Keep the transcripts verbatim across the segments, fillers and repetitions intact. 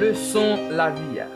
Leson lavi a.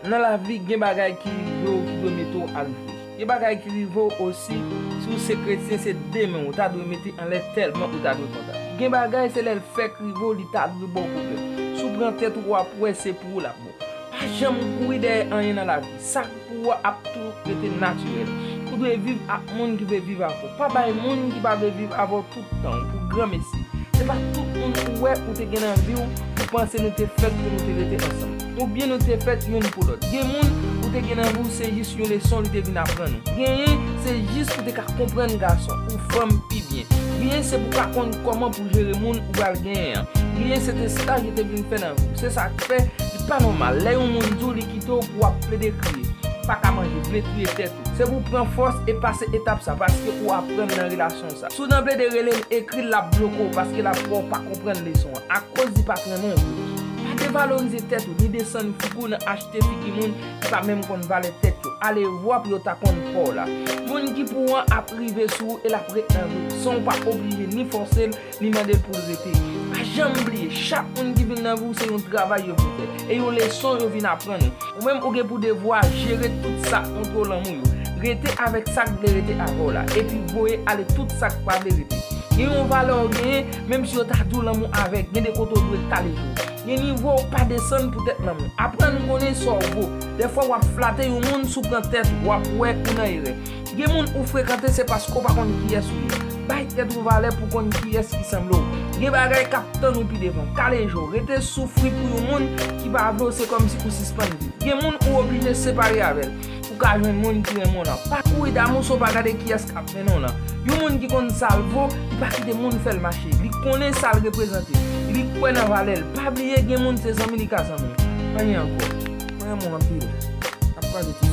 Nan lavi, gen bagay ki rive w ki dwe mete w a reflechi. Gen bagay ki rive w osi, si w se kretyen, se de men w ta dwe mete anlè tèlman ou ta dwe kontan. Gen bagay, se lè l fèk rive w, li ta dwe ba w pwoblèm. Si w pran tèt ou, w ap wè se pou ou l ap bon. Pa janm kouri dèyè anyen nan lavi. Sa k pou ou a ap tou rete natirèl. Ou dwe viv ak moun ki vle viv avè w. Pa bay moun ki pa vle viv avè w tout tan w pou granmesi. Se pa tout moun ou wè ou te gen nan vi w, ou panse nou te fèt pou nou te rete ansanm. Oubyen nou te fèt youn pou lòt. Gen moun ou te gen nan vi w se jis yon leson li te vin aprann ou. Genyen se jis pou te ka konprann gason ou fanm pi byen. Genyen se pou ka konn kòman pou jere moun ou pral genyen an. Genyen se te staj li te vin fè nan vi w. Se sa k fè li pa nòmal lè yon moun di w li kite w pou w ap plede kriye. Pa ka manje, vle touye tèt ou. Se pou w pran fòs e pase etap sa, paske ou aprann nan relasyon sa. Si w nan plede rele l, ekri l, l ap bloke w, paske l ap wè w pa konprann leson an, akoz li pa t renmen w vre. Pa devalorize tèt ou, ni desann figi w nan achte figi moun ki pa menm konn valè tèt yo. Ale vwa pou yo ta konn pa w la. Moun ki pou w an ap rive sou ou e l ap ret nan vi w, san w pa oblije ni fòse l, ni mande l pou l rete. Pa janm bliye, chak moun ki vin nan vi w se yon travay yo vin fè, e yon leson yo vin aprann ou. Ou menm ou gen pou devwa jere tout sa ant lanmou yo. Rete avèk sa k vle rete avè w la, epi voye ale tout sa k pa vle rete. Gen yon valè w genyen, menm si yo ta di w lanmou avèg, gen de kote w dwe kale je w. Gen nivo w pa desann poutèt lanmou. Aprann konnen sa w vo. Dèfwa w ap flate yon moun, si w pran tèt ou, w ap wè ou nan erè. Gen moun ou frekante se paske w pa konn kiyès ou ye. Bay tèt ou valè pou konn kiyès ki sanble w. Gen bagay k ap tann ou pi devan. Kale je w, rete soufri pou yon moun ki pa vle w, se kòmsi ou sispann viv. Gen moun ou oblije separe avè l pou ka jwenn moun ki renmen w lan. Pa kouri damou san w pa gade kiyès k ap mennen w lan. Yon moun ki konn sa l vo, li pa kite moun fè l mache. Li konnen sa l reprezante. Li kwè nan valè l. Pa bliye gen moun se zanmi li ka zanmi w. Anyen ankò. Mwen renmen w anpil. N ap kwaze tou.